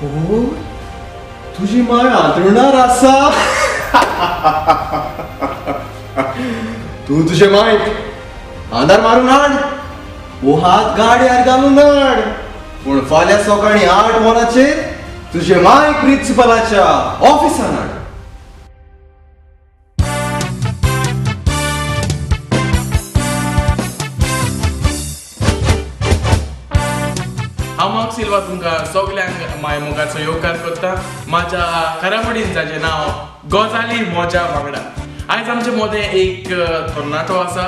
हो, तुजी माय हांतरुणार आसा. तूं तुजे मायक आंधार मारून हाड, वो हात गाड्यार घालून हाड, पूण फाल्यां सकाळीं 8 वरांचेर तुजे मायक प्रिन्सिपलाच्या ऑफिसान हाड. हांव मार्क सिल्वा तुमकां सगल्यांक माय मोगाचो येवकार करता म्हाज्या कार्यावळीन जाचें नांव गजाली मोजा वांगडा. आयज आमचे मदें एक तरणाटो आसा,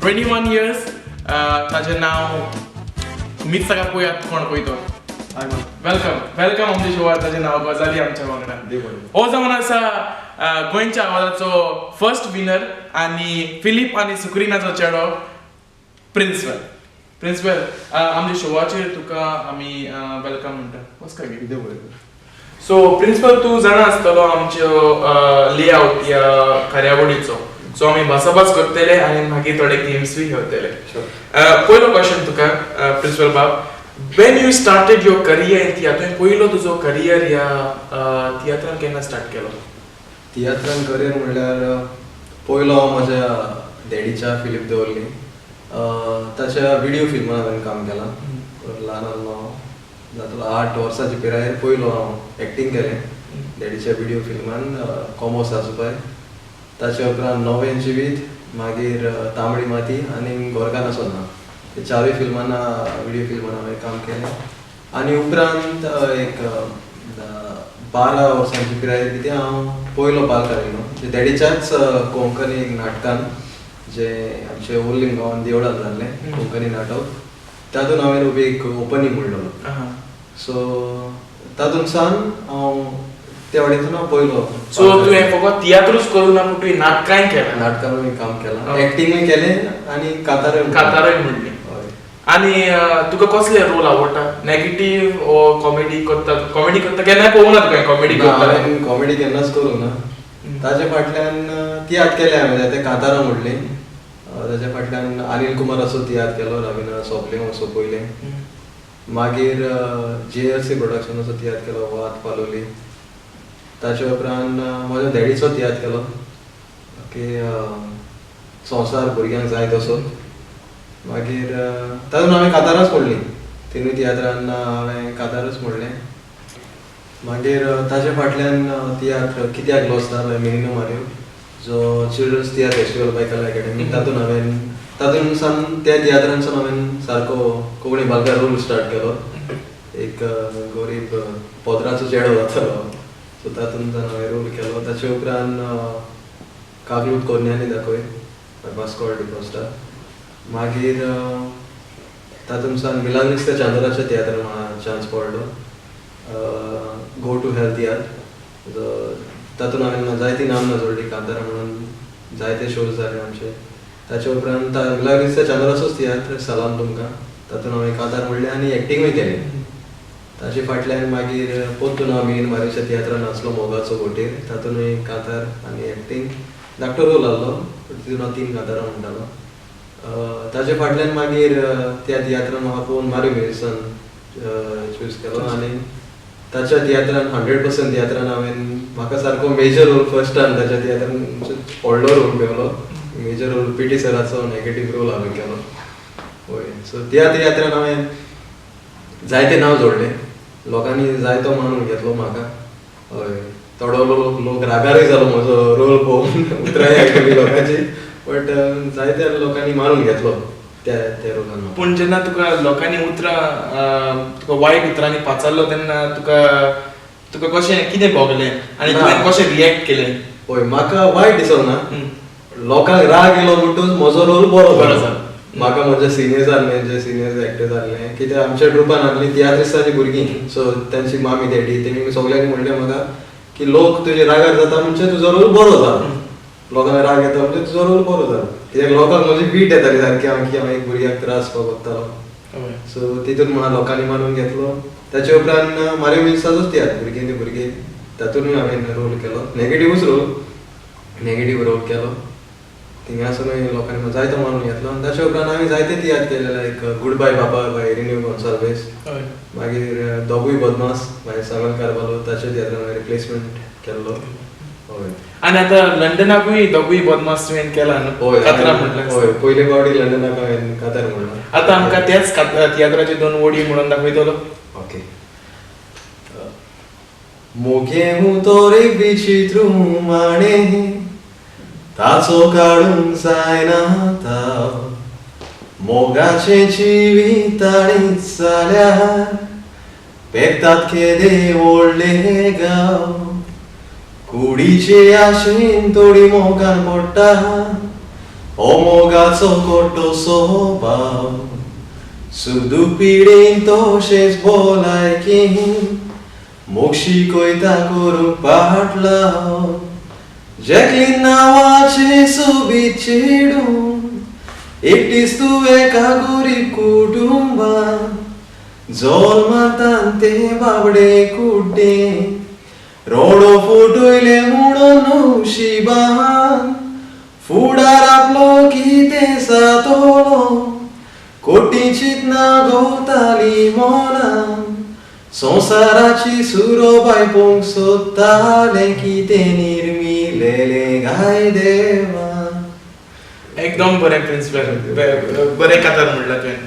21 इयर्स, ताजें नांव तुमीच ताका पळयात कोण पळय तो. Welcome welcome आमच्या शोवार, ताजें नांव गजाली आमच्या वांगडा. हो जावन आसा गोंयच्या आवाजाचो फर्स्ट विनर आनी फिलीप आनी सुक्रिनाचो चेडो प्रिन्सवेल. प्रिन्सवेल, आमच्या शोवाचेर तुका आमी welcome म्हणटा. बस काय. सो प्रिन्सिपल, तूं जाणा आसतलो आमच्यो लेआउट ह्या कार्यावळीचो. सो आमी भासाभास करतले आनी मागीर थोडे गेम्सूय खेळतले. पयलो क्वेश्चन तुका प्रिन्सिपल बाब, when you started your career in तियात्र, तुवें पयलो तुजो करियर ह्या तियात्रान केन्ना स्टार्ट केलो? तियात्रान करियर म्हणल्यार पयलो हांव म्हज्या डॅडीच्या फिलीप दवरली ताच्या विडियो फिल्मान हांवें काम केलां. ल्हान आसलो हांव, जातलो 8 वर्सांचे पिरायेर पयलो हांव एक्टींग केलें डॅडीच्या विडियो फिल्मान, कोमो सासुपाय. ताच्या उपरांत नवें जिवीत, मागीर तांबडी माती आनी गोरकान आसना, ते चारूय फिल्मान, विडियो फिल्मान हांवें काम केलें. आनी उपरांत एक 12 वर्सांची पिरायेर कितें हांव पयलो पालकार येयलो डॅडीच्याच कोंकणी नाटकान, जे आमचे ओर्लीम गांवान देवळान जाल्लें कोंकणी नाटक, तातूंत हांवें उबी एक ओपनींग म्हणलेलो. सो तातूंत सावन हांव त्या वाटेंतसून हांव पयलो. सो तुवें फकत तियात्रूच करूं ना, पूण तुवें नाटकांय केलां. नाटकानूय काम केलां, एक्टिंगूय केलें आनी कातारूय. कातारूय म्हणली. आनी तुका कसले रोल आवडटा? नेगेटीव ओ कॉमेडी करता? कॉमेडी करता केन्नाय पळोवंक ना तुका कॉमेडी करता? हांवें कॉमेडी केन्नाच करूंक ना. ताजे फाटल्यान तियात्र केले हांवें, जायते कातारां म्हणलीं. ताज्या फाटल्यान अनिल कुमाराचो तियात्र केलो, रविना सोंपलें सोंपयलें. मागीर JLC प्रोडक्शनाचो तियात्र केलो, वात पालोली. ताचे उपरांत म्हज्या डॅडीचो तियात्र केलो की संवसार भुरग्यांक जाय तसो. मागीर तातूंत हांवें कातारांच म्हणलीं, तिनूय तियात्रान हांवें कातारूच म्हणलें. मागीर ताजे फाटल्यान तियात्र कित्याक लोसता बाय मिनिनो मारियो, जो चिल्ड्रन्स तियात्र फेस्टिवल बाय कला अकॅडमी, तातूंत हांवें तातूंत सावन त्या तियात्रांसून हांवें सारको कोंकणी बालकार रोल स्टार्ट केलो. एक गरीब पोत्राचो चेडो जातालो, सो तातूंत हांवें रोल केलो. ताचे उपरांत काकलूट कोन्यांनी दाखय बाय वास्कोल डिकोस्टा. मागीर तातूंत सावन मिलाग्रिस्ता चांदोराच्या तियात्रान म्हाका चान्स पडलो, गो टू हेल तियात्र, जो तातूंत हांवें जायती नामनां जोडली, कांतारां म्हणून जायते शोज जाले आमचे. ताचे उपरांत मिलाग्रिस्ता चांदोराचोच तियात्र सलाम तुमकां, तातूंत हांवें कांतार म्हणलें आनी एक्टिंगूय केलें. ताचे फाटल्यान मागीर पोत्तून हांव मिनीन मारियोच्या तियात्रान नाचलो मोगाचो घोंटेर, तातूंतय कांतार आनी एक्टींग, धाकटो रोल आहलो, तितून हांव 3 कांतारां म्हणटालो. ताजे फाटल्यान मागीर त्या तियात्रान म्हाका पळोवन मारियो मेरिसान चूज केलो आनी ताच्या तियात्रान 100% तियात्रान हांवें म्हाका सारको मेजर रोल फर्स्ट टायम ताच्या तियात्रान व्हडलो रोल मेवलो, मेजर रोल PT सराचो नेगेटीव रोल हांवें केलो. हय, सो त्या तियात्रान हांवें जायते नांव जोडलें, लोकांनी जायतो मानून घेतलो म्हाका. हय, थोडो लोक रागारूय जालो म्हजो रोल पळोवन, उतरांय आयकली लोकांची, बट जायत्या लोकांनी मानून घेतलो त्या त्या रोलान. पूण जेन्ना तुका लोकांनी उतरां तुका वायट उतरांनी पाचारलो तेन्ना तुका तुका कशें कितें भोगलें आनी तुवें कशें रिएक्ट केलें? हय, म्हाका वायट दिसोंक ना, लोकांक राग येयलो म्हणटूच म्हजो रोल बरो जालो. म्हाका म्हजे सिनियर्स आहले, जे सिनियर्स एक्टर्स आहले, कित्याक आमच्या ट्रुपान आहली तियात्रिस्तांची भुरगीं, सो तांची मामी डॅडी तेणी सगल्यांनी म्हणलें म्हाका की लोक तुजे रागार जाता म्हणजे तुजो रोल बरो जालो, लोकांक राग येता म्हणजे तुजो रोल बरो जालो. कित्याक लोकांक म्हजी वीट येताली सारकी, हांव की हांव एक भुरग्याक त्रास बघतालो. सो तितून म्हाका लोकांनी मानून घेतलो. ताचे उपरांत मारियो मिन्साचोच तियात्र भुरगीं ती भुरगीं, तातूंतय हांवें रोल केलो, नेगेटिवूच रोल, नेगेटीव रोल केलो. थिंगासरूय लोकांनी जायतो मानून घेतलो. आनी ताच्या उपरांत हांवें जायते तियात्र केले लायक गूड बाय बाबा बाय रिन्यू गोन्साल्वीस, मागीर दोगूय बदमास बाय सामुएल कार्बालो, ताच्या तियात्रान हांवें रिप्लेसमेंट केल्लो. हय. आनी आतां लंडनाकूय दोगूय बदमास तुवें केला न्हू? हय. कातरां म्हणलें. हय, पयले फावटी लंडनाक हांवें कातार म्हणलां. आतां आमकां त्याच तियात्राची दोन ओडी म्हणून दाखयतलो. ओके. मोगे हूं तोरे विचित्र माणे, ताचो काडूंक जायना ताव, मोगाचें जिवीत ताणीच जाल्यार पेकतात केदे व्हडले गांव, कुडीचे आशेन थोडी मोगान पडटा, हो मोगाचो कोटो स्वभाव, सुख पिडेन तशेंच भलायकेन मोग शिकयता करूंक पाटलाव, जॅकलीन नांवाचें सोबीत चेडूं एकटीच तूं एका गरीब कुटुंबान जल्मातान तें बाबडे कुड्डें, रोडो फुटयले म्हणून नशिबान फुडार आपलो कितें जातलो, कोटी चिंतना घोवताली मनान, संवसाराची सुरोबाय पोवंक सोदतालें कितें निर्मिलेलें गाय देवा. एकदम बरें प्रिंसिपल, बरें कातार म्हणलां तुवें.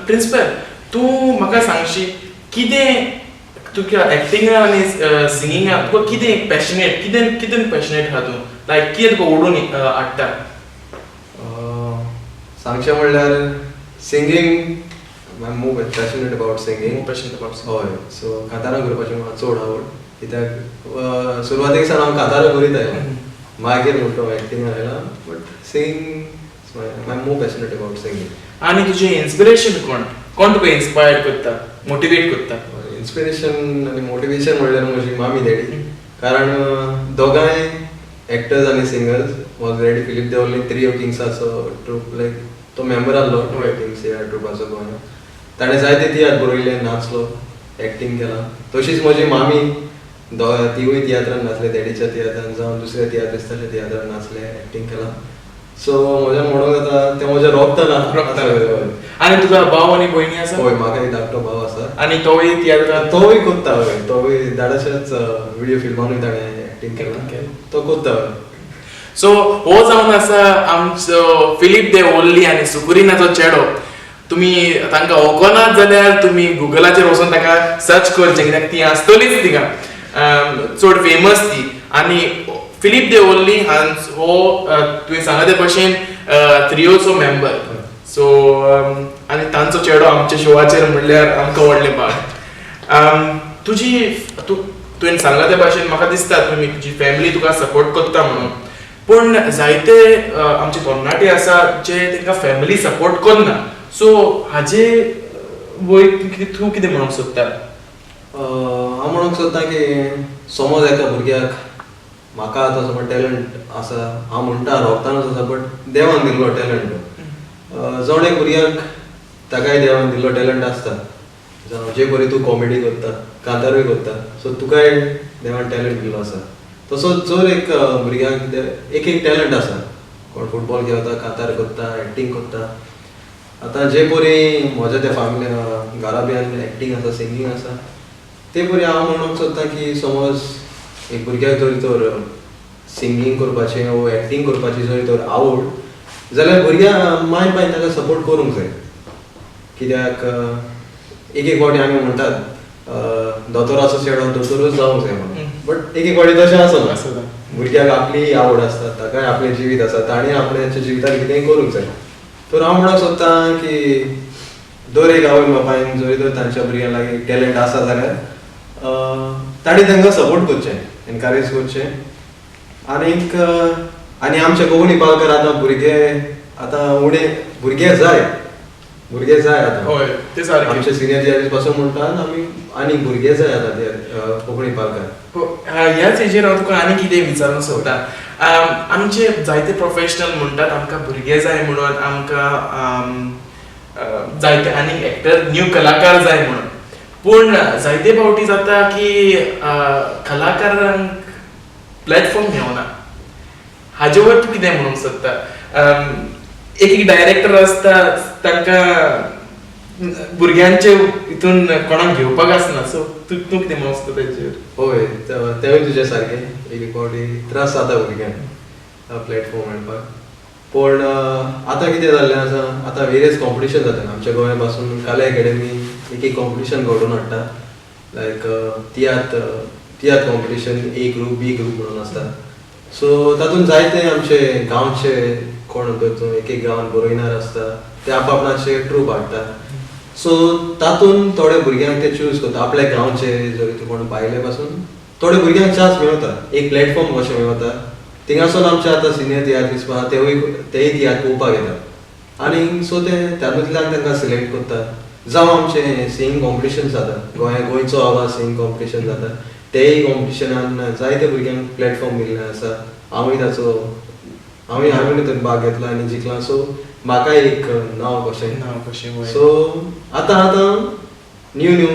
प्रिंसिपल, तूं म्हाका सांगशी कितें तुका एक्टिंगा आनी सिंगिंगा तुका कितें पॅशनेट, कितें कितें पॅशनेट आहा तूं, लायक कितें तुका ओडून हाडटा? सांगचें म्हणल्यार singing, I am more passionate about singing. Passionate about. हय, सो कातारां करपाची म्हाका चड आवड, कित्याक सुरवातेक सावन हांव कातारां करीत आयलां, मागीर म्हणटा हांव एक्टिंगान आयलां, but singing I am more passionate about singing. आनी तुजें इन्स्पिरेशन कोण, कोण तुका इन्स्पायर करता, मोटिवेट करता? इन्स्पिरेशन आनी मोटिवेशन म्हणल्यार म्हजी मामी डॅडी, कारण दोगांय एक्टर्स आनी सिंगर्स. म्हजो डॅडी फिलीप देवली त्रियो किंग्साचो ट्रूप, लायक तो मेंबर आहलो ट्रियो किंग्स ह्या ट्रुपाचो गोंयांत. ताणें जायते तियात्र बरयले, नाचलो, एक्टींग केलां. तशीच म्हजी मामी तिवूय तियात्रान नाचले, डॅडीच्या तियात्रान जावं दुसऱ्या तियात्रिस्ताच्या तियात्रान नाचले, एक्टींग केलां. सो म्हज्यान म्हणूंक जाता तें म्हज्या रोगताना. रोगतान. आनी तुका भाव आनी भयणी आसा? हय, म्हाका एक धाकटो भाव आसा. आनी तोवूय तियात्रान? तोवूय कोत्ता. हय, तोवूय धाडाशाच विडियो फिल्मानूय ताणें एक्टींग केलां, तो कोत्ता. हय. सो हो जावन आसा आमचो फिलीप दे ओल्ली आनी सुकुरिनाचो चेडो. तुमी तांकां वळखनात जाल्यार तुमी गुगलाचेर वचून ताका सर्च करचें, कित्याक ती आसतलीच थिंगा, चड फेमस ती. आनी फिलीप दे ओल्ली हो तुवें सांगला ते भशेन त्रियोचो मेंबर. सो आनी तांचो चेडो आमच्या शोवाचेर म्हणल्यार आमकां व्हडलें भाग. तुजी तूं तुवें सांगला ते भाशेन म्हाका दिसता तुमी तुजी फॅमिली तुका सपोर्ट करता म्हणून, पूण जायते आमचे तरणाटे आसा जे तांकां फॅमिली सपोर्ट करना, सो हाजे वयर तूं कितें म्हणूंक सोदता? हांव म्हणूंक सोदता की समज एका भुरग्याक, म्हाका आतां समज टॅलंट आसा, हांव म्हणटा रोगतानूच आसा, बट देवान दिल्लो टॅलंट. जण एक भुरग्याक ताकाय देवान दिल्लो टॅलंट आसता. जावं जे परी तूं कॉमेडी करता, कांतारूय करता, सो तुकाय देवान टॅलंट दिल्लो आसा. तसोच जर एक भुरग्याक एक एक टॅलंट आसा, कोण फुटबॉल खेळटा, कांतार करता, एक्टींग करता. आतां जे परी म्हज्या त्या फामिली घराब्यान एक्टींग आसा, सिंगींग आसा, ते परी हांव म्हणूंक सोदता की समज एक भुरग्याक जर तर सिंगींग करपाचें वो एक्टींग करपाची जर तर आवड जाल्यार भुरग्यां माय बापायन ताका सपोर्ट करूंक जाय. कित्याक एक एक फावटी आमी म्हणटात दोतोराचो चेडो दोतोरूच जावंक जाय म्हणून, बट एक एक फावटी तशें आसना. भुरग्याक आपली आवड आसता, ताकाय आपलें जिवीत आसा, ताणें आपल्याच्या जिवितान कितेंय करूंक जाय. तर हांव म्हणूंक सोदता की दर एक आवय बापायन जरी तर तांच्या भुरग्यां लागीं टॅलंट आसा जाल्यार तांणी तांकां सपोर्ट करचें, एनकरेज करचें. आनीक आनी आमचे कोंकणी पालकार आतां भुरगे आतां उणे भुरगे जाय, भुरगे जाय आतां. हय, ते सारकें. आमचे सिनियर तियात्रीस पासून म्हणटात आमी आनीक भुरगे जाय आतां ते कोंकणी पालकार. ह्याच हेजेर हांव तुका आनी कितें विचारूंक सोदता. आमचे जायते प्रोफेशनल म्हणटात आमकां भुरगे जाय म्हणून, आमकां जायते आनीक एक्टर न्यू कलाकार जाय म्हणून, पूण जायते फावटी जाता की कलाकारांक प्लॅटफॉर्म मेळना. हाजे वर तूं कितें म्हणूंक सोदता? एक एक डायरेक्टर आसता, तांकां भुरग्यांचे हितून कोणाक घेवपाक आसना. सो तूं तूं कितें म्हणूंक सोदता तेजेर? हय, तेवूय तुजे सारके, एक एक फावटी त्रास जाता भुरग्यांक प्लॅटफॉर्म मेळपाक. पूण आतां कितें जाल्लें आसा, आतां वेरियस कॉम्पिटिशन जाता. आमच्या गोंया पासून काले एकेडमी एक एक कॉम्पिटिशन घडोवन हाडटा, लायक तियात्र तियात्र competition, A group, B group म्हणून आसता. सो तातूंत जायते आमचे गांवचे कोण म्हणटा, एक एक गांवान बरोयणार आसता, ते आपआपणाचे ट्रूप हाडटा. सो तातूंत थोडे भुरग्यांक ते चूज करता आपल्या गांवचे. जरी तूं कोण भायले पासून थोडे भुरग्यांक चान्स मेळता, एक प्लॅटफॉर्म कशें मेळता. थिंगासून आमचे आतां सिनियर तियात्रिस्ट आहा, तेवूय तेय तियात्र पळोवपाक येतात आनी सो ते तातूंतल्यान तांकां सिलेक्ट करता. जावं आमचें सिंगींग कॉम्पिटिशन जाता, गोंय गोंयचो आवाज सिंगींग कॉम्पिटिशन जाता, तेय कॉम्पिटिशनान जायते भुरग्यांक प्लॅटफॉर्म दिल्ले आसा. हांवूय ताचो हांवूय हांवें थंय भाग घेतला आनी जिखला. सो म्हाका एक नांव कशें. नांव कशें, वय. सो आतां आतां न्यू न्यू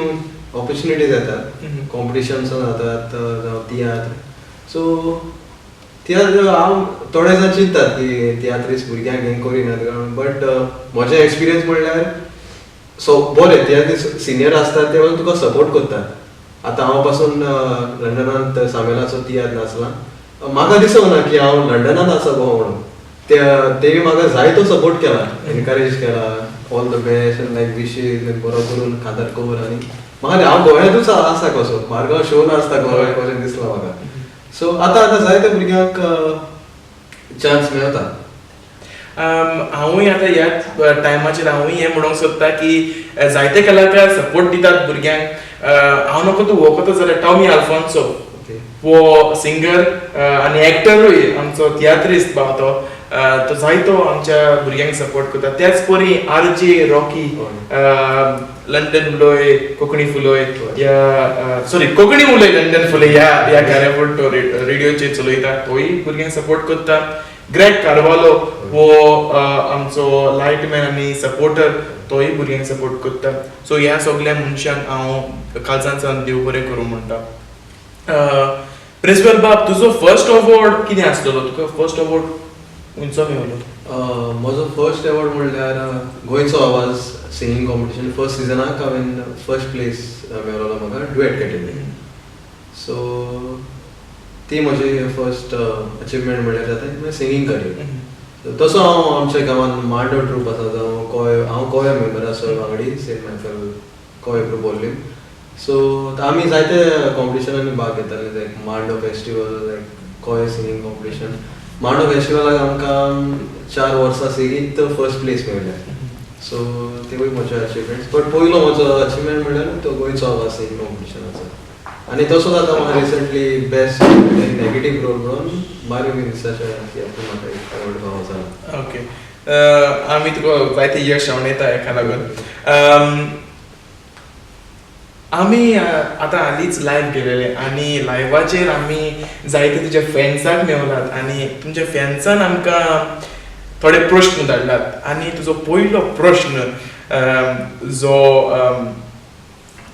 ऑपॉर्च्युनिटीज येतात, कॉम्पिटिशन्स जातात, जावं तियात्र. सो तियात्र हांव थोडे जाण चिंततात की तियात्रीस भुरग्यांक हें करिनात, बट म्हजें एक्सपिरियन्स म्हणल्यार सो बरें तियात्रीस सिनियर आसतात, ते तुका सपोर्ट करतात. आतां हांव पासून लंडनांत सामेलाचो तियात्र नाचला, म्हाका दिसोंक ना की हांव लंडनांत आसा गो म्हणून. ते तेणी म्हाका जायतो सपोर्ट केला, एनकरेज केला, all the best and like wishes, बरो करून कांतार कर. आनी म्हाका हांव गोंयांतूच आसा कसो, मारगांव शो नासता गोंया कशें दिसलां म्हाका. सो आतां आतां जायते भुरग्यांक चान्स मेळता. हांवूय आतां ह्याच टायमाचेर हांवूय हें म्हणूंक सोदता की जायते कलाकार सपोर्ट दितात भुरग्यांक. हांव नको तूं वळखता जाल्यार टॉमी आल्फोन्सो, हो सिंगर आनी एक्टरूय, आमचो तियात्रिस्त भाव तो. तो जायतो आमच्या भुरग्यांक सपोर्ट करता. त्याच परी आर जे रॉकी, लंडन उलोय कोंकणी फुलोय ह्या, सॉरी, कोंकणी उलय लंडन फुलय ह्या ह्या कार्यावळ तो रेडियोचेर चलयता, तोय भुरग्यांक सपोर्ट करता. ग्रेग कार्वालो हो आमचो लायटमॅन आनी सपोर्टर, तोय भुरग्यांक सपोर्ट करता. सो ह्या सगल्या मनशांक हांव काळजान सावन देव बरें करूं म्हणटा. प्रिंसिपल बाब, तुजो फर्स्ट अवॉर्ड कितें आसतलो? तुका फर्स्ट अवॉर्ड खंयचो मेवलो? म्हजो फर्स्ट अवॉर्ड म्हणल्यार गोंयचो आवाज सिंगींग कॉम्पिटिशन फर्स्ट सिजनाक हांवें फर्स्ट प्लेस मेळ्ळो म्हाका डुएट कॅटेगरी. सो ती म्हजी फर्स्ट अचिवमेंट म्हणल्यार जाता सिंगींग करियर. तसो हांव आमच्या गांवांत मांडो ट्रूप आसा, जावं कोय, हांव कोया मेंबर आसा वांगडी, सेंट मायकल कोय ग्रूप बोर्लीम. सो आमी जायते कॉम्पिटिशनांनी भाग घेताले, लायक मांडो फेस्टिवल, लायक कोय सिंगींग कॉम्पिटिशन. मांडो फेस्टिवलाक आमकां 4 वर्सां सेगीत फर्स्ट प्लेस मेळ्ळ्या. सो तेवूय म्हजे अचिवमेंट्स, बट पयलो म्हजो अचिवमेंट म्हणल्यार तो गोंयचो आवाज सिंगींग कॉम्पिटिशनाचो. आनी तसोच आतां म्हाका रिसंटली बेस्ट नेगेटीव रोल म्हणून मारियो मिनिसाच्या तियात्रान म्हाका एक अवॉर्ड फावो जाला. ओके, आमी तुका जायते यश आंवडेता हेका लागून. आमी आतां हालींच लायव्ह गेलेले आनी लायव्हाचेर आमी जायते तुज्या फॅन्साक मेवलात आनी तुमच्या फॅन्सान आमकां थोडे प्रश्न धाडलात. आनी तुजो पयलो प्रश्न जो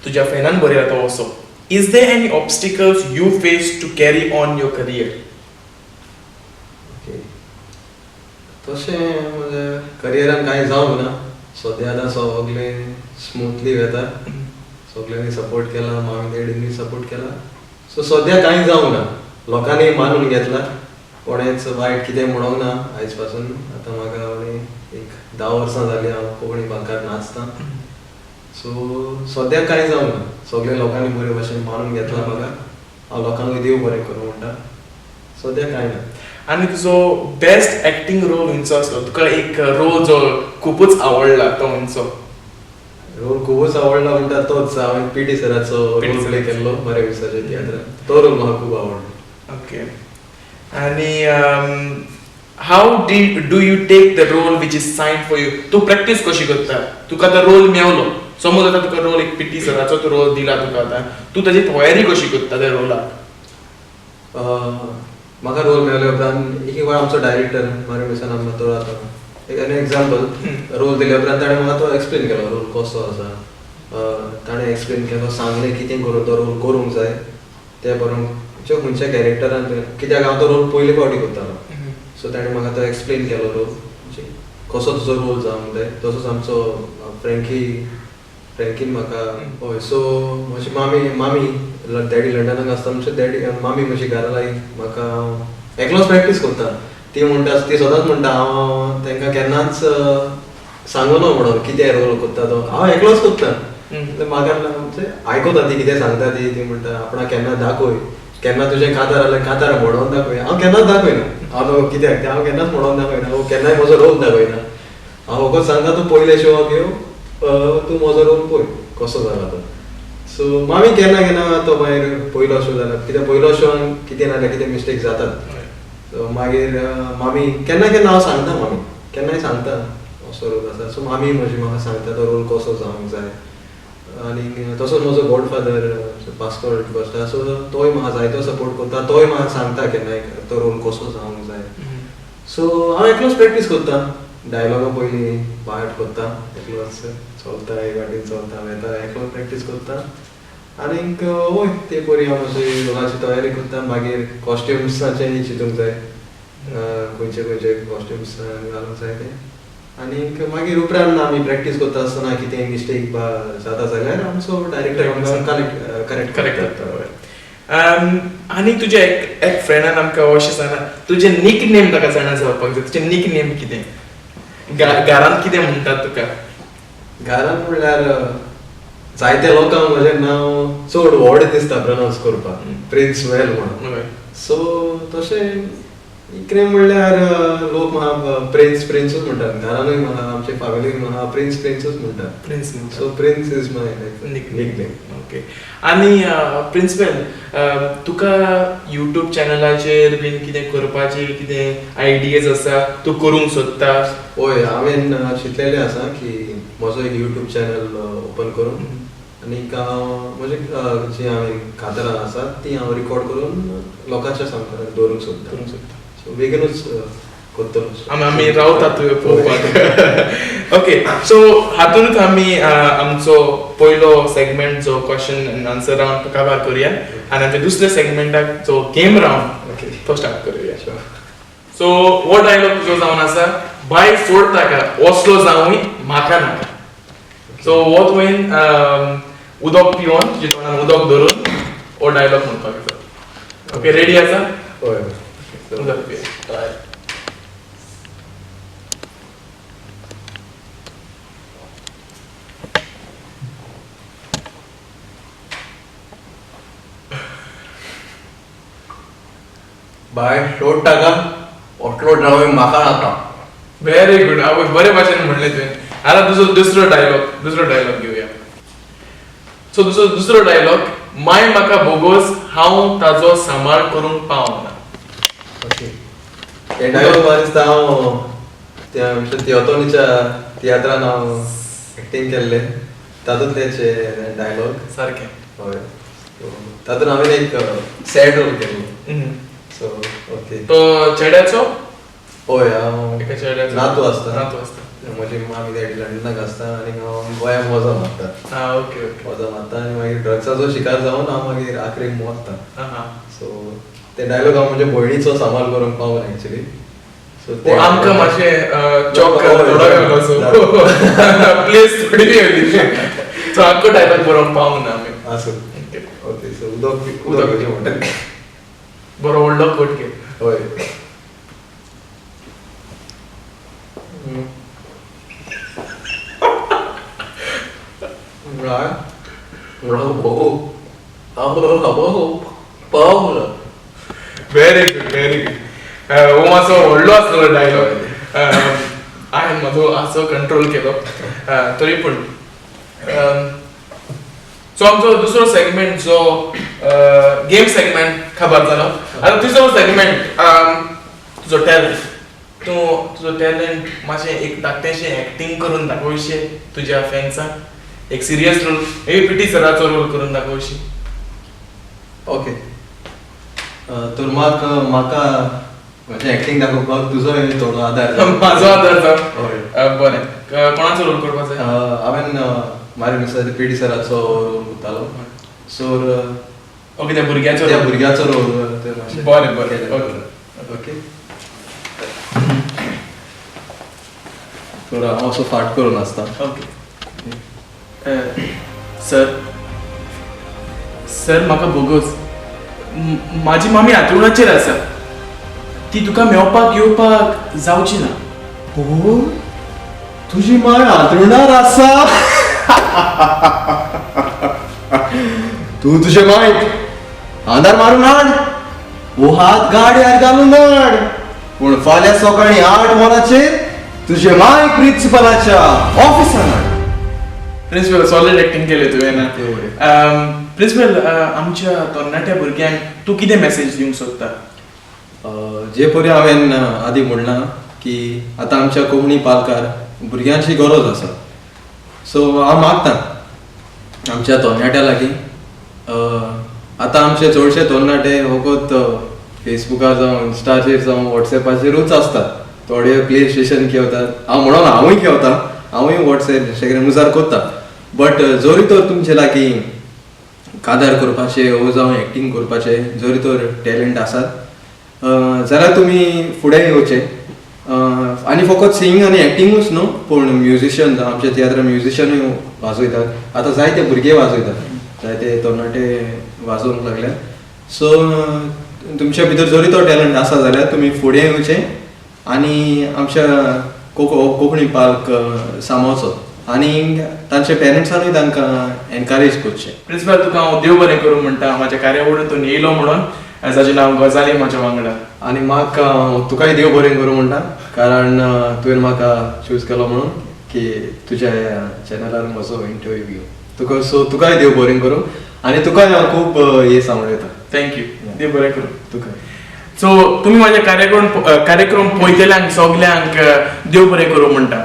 तुज्या फॅनान बरयला तो असो: Is there any obstacles you face to carry on your career? Okay, तशें म्हज्या करियरान कांय जावंक ना. सद्या आतां सगळें स्मुथली वेता. सगळ्यांनी सपोर्ट केला, मामी डॅडींनी सपोर्ट केला. सो सद्या कांय जावंक ना. लोकांनी मानून घेतला, कोणेच वायट कितें म्हणूंक ना आयज पासून. आतां म्हाका एक 10 वर्सां जालीं हांव कोंकणी बांकार नाचता. सो सद्याक कांय जावंक ना. सगळे लोकांनी बरे भशेन मानून घेतला म्हाका. हांव लोकांकूय देव बरें करूं म्हणटा. सद्याक कांय ना. आनी तुजो बेस्ट एक्टींग रोल खंयचो आसलो? तुका एक रोल जो खुबूच आवडला तो खंयचो? रोल खुबूच आवडला म्हणटा तोच हांवें पी टी सराचो पी.टी. रोल प्ले सराचो. केल्लो बऱ्या विसाच्या तियात्रान, तो रोल म्हाका खूब आवडलो. ओके, आनी how do you take the role which is sign for you? तूं प्रॅक्टीस कशी करता? तुका आतां रोल मेवलो समज, आतां तुका रोल एक पीटी सराचो तो रोल दिला तुका, आतां तूं ताजी तयारी कशी करता त्या रोलाक? म्हाका रोल मेळ्ळे उपरांत एक एक वेळा आमचो डायरेक्टर मारियो मिसान आमकां तो आतां एक आनी एग्जाम्पल, रोल दिल्या उपरांत ताणें म्हाका तो एक्सप्लेन केलो, रोल कसो आसा. ताणें एक्सप्लेन केलो, सांगलें कितें करून तो रोल करूंक जाय, तें बरोवन खंयच्या खंयच्या कॅरेक्टरान, कित्याक हांव तो रोल पयले फावटी करतालो. सो ताणें म्हाका तो एक्सप्लेन केलो रोल, कसो तुजो रोल जावंक जाय. तसोच आमचो फ्रँकीन म्हाका हय. सो म्हजी मामी डॅडी लंडनाक आसता, म्हणजे डॅडी मामी म्हजी घरा लागीं म्हाका हांव एकलोच प्रॅक्टीस करता. ती म्हणटा, ती सदांच म्हणटा हांव तांकां केन्नाच सांगूना म्हणून कितें रोल करता तो, हांव एकलोच करता. म्हाका म्हणजे आयकता ती कितें सांगता ती, ती म्हणटा आपणाक केन्ना दाखय, केन्ना तुजें कातार जाल्यार कातार म्हणोन दाखय. हांव केन्नाच दाखयना, हांव तो कित्याक तें हांव केन्नाच म्हणोन दाखयना, हांव केन्नाय म्हजो रोल दाखयना. हांव फकत सांगता तूं पयले शोवाक यो, तूं म्हजो रोल पळय कसो जाला तो. सो मामी केन्ना केन्ना तो मागीर पयलो शो जाला कित्याक पयलो शोवान कितें ना जाल्यार कितें मिस्टेक जातात. सो मागीर मामी केन्ना केन्ना हांव सांगता, मामी केन्नाय सांगता असो रोल आसा. सो मामी म्हजी म्हाका सांगता तो रोल कसो जावंक जाय. आनी तसोच म्हजो गॉडफादर पास्कोल कोस्ता, सो तोय म्हाका जायतो सपोर्ट करता, तोय म्हाका सांगता केन्नाय तो रोल कसो जावंक जाय. सो हांव एकलोच प्रॅक्टीस करता, डायलॉगा पयलीं पार्ट करता, एकलोच चलता, एक वाटेन चलता वयता, एकलोच प्रॅक्टीस करता. आनीक वय ते परी हांव म्हजी रोलाची तयारी करता. मागीर कॉस्ट्युम्साचेंय चिंतूंक जाय, खंयचे खंयचे कॉस्ट्युम्स घालूंक जाय ते. आनीक मागीर उपरांत आमी प्रॅक्टीस करता आसतना कितें मिस्टेक बा जाता जाल्यार आमचो डायरेक्टर आमकां करेक्ट करेक्ट करता. आनी तुज्या एक फ्रेंडान आमकां अशें सांगला, तुजें निक नेम ताका जाणा जावपाक जाय. तुजें निक नेम कितें, घरांत कितें म्हणटात तुका? घरांत म्हणल्यार जायते लोकांक म्हजें नांव चड व्हड दिसता प्रोनावन्स करपाक, प्रिन्स वेल म्हणून. सो तशें इतलें म्हणल्यार लोक म्हाका प्रिन्स प्रिन्सूच म्हणटात, घरानूय म्हाका आमच्या फॅमिलीन म्हाका प्रिन्स प्रिन्सूच म्हणटात. Prince. So Prince is my nickname. Okay. आनी प्रिन्सवेल, तुका युट्यूब चॅनलाचेर बीन कितें करपाचें कितें आयडियाज आसा, तूं करूंक सोदता? हय, हांवें चिंतलेलें आसा की म्हजो एक युट्यूब चॅनल ओपन करून आनीक हांव म्हजे जी हांवें कातरां आसा ती हांव रिकॉर्ड करून लोकांच्या सामकार दवरूंक सोदता. करूंक सोदता. सो बेगीनूच करतलो. आमी रावता तुवें पळोवपाक. ओके, सो हातूनच आमी आमचो पयलो सेगमेंट जो क्वेश्चन एंड आन्सर रावंड काबार करुया आनी आमच्या दुसऱ्या सेगमेंटाक जो गेम रावंड तो स्टार्ट करुया. सो हो डायलॉग तुजो जावन आसा, बाय सोड ताका असलो जावूय म्हाका नाका. सो हो तुवें उदक पिवन तुज्या तोंडान उदक धरून हो डायलॉग म्हणपाक जाय. ओके, रेडी आसा? हय. उदक पिया. बाय सोड ताका असलो जावूय म्हाका नाका. व्हेरी गुड, आवय बरे भाशेन म्हणलें तुवें. आतां तुजो दुसरो डायलॉग घेवया. सो दुसरो डायलॉग, माय म्हाका बोगोस हांव ताजो सांबाळ करूंक पावना. ओके, हे डायलॉग म्हाका दिसता हांव त्या तियोतोनीच्या तियात्रान हांव एक्टींग केल्लें तातूंतलेच डायलॉग. सारकें. हय, तातूंत हांवें एक सॅड रोल केल्लो. सो ओके, तो चेड्याचो? हय, हांव एका चेड्याचो नातू आसता. नातू आसता. म्हजी मामी डॅडी लंडनाक आसता आनी हांव गोंयांत वजो मारता. Okay okay. वजो मारता आनी मागीर ड्रग्साचो शिकार जावन हांव मागीर आखरीक मरता. सो ते डायलॉग हांव म्हज्या भयणीचो सांबाळ करूंक पावना एक्चुली. सो आमकां मातशें चॉक थोडो घालो, सो प्लेस थोडी येयली, सो आख्खो डायलॉग बरोवंक पावना आमी. आसूं. ओके, सो उदक उदक घेवचें म्हणटा. बरो व्हडलो कोट घे. हय. Very good, very good. हो मातसो व्हडलो आसलो डायलॉग, हांवें म्हजो आसो कंट्रोल केलो तरी पूण. सो आमचो दुसरो सेगमेंट जो गेम सेगमेंट खबर जालो. आतां तिसरो सेगमेंट तुजो टॅलंट, तूं तुजो टॅलंट मातशें एक धाकटेंशें एक्टींग करून दाखोवशें तुज्या फॅन्सांक, एक सिरियस रोल, एक पी टी सराचो रोल करून दाखोवशी. ओके, तर म्हाका म्हजें एक्टींग दाखोवपाक तुजो थोडो आदार जाय. म्हाजो आदार जावं. हय. बरें, कोणाचो रोल करपाक जाय? हांवें मारी मिस्टर पी टी सराचो रोल करतालो. सो ओके, त्या भुरग्याचो त्या भुरग्याचो रोल. बरें बरें, ओके ओके. तर हांव असो फाट करून आसता. ओके सर, सर म्हाका भोगोस, म्हाजी मामी हातरुणाचेर आसा, ती तुका मेवपाक येवपाक जावची ना. हो, तुजी माय हांतरुणार आसा? तूं तुजे मायक आंधार मारून हाड, वो हात गाड्यार घालून हाड, पूण फाल्यां सकाळीं 8 वरांचेर तुजे माय प्रिन्सिपलाच्या ऑफिसान हाड. प्रिन्सिपल, सॉलिड एक्टिंग केले तुवें ना? देव बरें. प्रिन्सिपल, आमच्या तरणाट्या भुरग्यांक तूं कितें मॅसेज दिवंक सोदता? जे परी हांवें आदीं म्हणलां की आतां आमच्या कोंकणी पालकार भुरग्यांची गरज आसा. सो हांव मागता आमच्या तरणाट्या लागीं, आतां आमचे चडशे तरणाटे फकत फेसबुकार जावं इन्स्टाचेर जावं वॉट्सएपाचेरूच आसतात. थोडे प्ले स्टेशन खेळतात. हांव म्हणून हांवूय खेळता, हांवूय वॉट्सएप इंस्टाग्राम उजार करता, बट जरी तर तुमचे लागीं कादार करपाचें ओ जावं एक्टींग करपाचें जरी तर टॅलंट आसात जाल्यार तुमी फुडें येवचें. आनी फकत सिंगींग आनी एक्टिंगूच न्हू, पूण म्युजिशियन जावं आमच्या तियात्रान म्युजिशियनूय वाजयतात. आतां जायते भुरगे वाजयतात, जायते तरणाटे वाजोवंक लागल्यात. सो तुमच्या भितर जरी तो टॅलंट आसा जाल्यार तुमी फुडें येवचें आनी आमच्या कोंकणी पालक सांबाळचो आनी तांच्या पेरंट्सानूय तांकां एनकरेज करचें. प्रिन्सिपल, तुका हांव देव बरें करूं म्हणटा, म्हाज्या कार्यावळीन तूं येयलो म्हणून, जाजें नांव गजाली म्हज्या वांगडा. आनी म्हाका तुकाय देव बरें करूं म्हणटा, कारण तुवें म्हाका चूज केलो म्हणून की तुज्या चॅनलार म्हजो इंटरव्यू घेवं तुका. सो तुकाय देव बरें करूं आनी तुकाय हांव खूब हे सांगूं. Thank you, देव बरें करूं तुका. सो तुमी म्हाजे कार्यक्रम पळयतल्यांक सगल्यांक देव बरें करूं म्हणटा.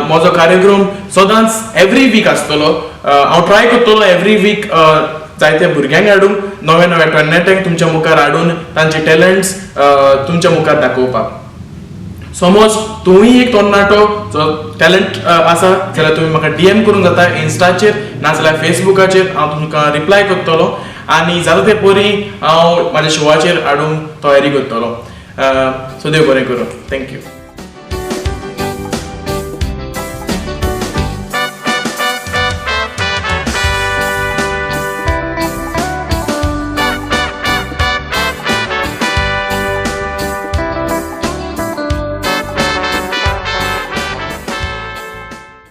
म्हजो कार्यक्रम सदांच एवरी वीक आसतलो. हांव ट्राय करतलो एवरी वीक जायते भुरग्यांक हाडूंक, नवे नवे तरणाट्यांक तुमच्या मुखार हाडून तांचे टॅलंट्स तुमच्या मुखार दाखोवपाक. समज तुवूय एक तरणाटो जो टॅलंट आसा जाल्यार तुमी म्हाका डीएम करूंक जाता इन्स्टाचेर नाजाल्यार फेसबुकाचेर. हांव तुमकां रिप्लाय करतलो आनी जाता ते परी हांव म्हाज्या शोवाचेर हाडूंक तयारी करतलो. सो देव बरें करूं. Thank you.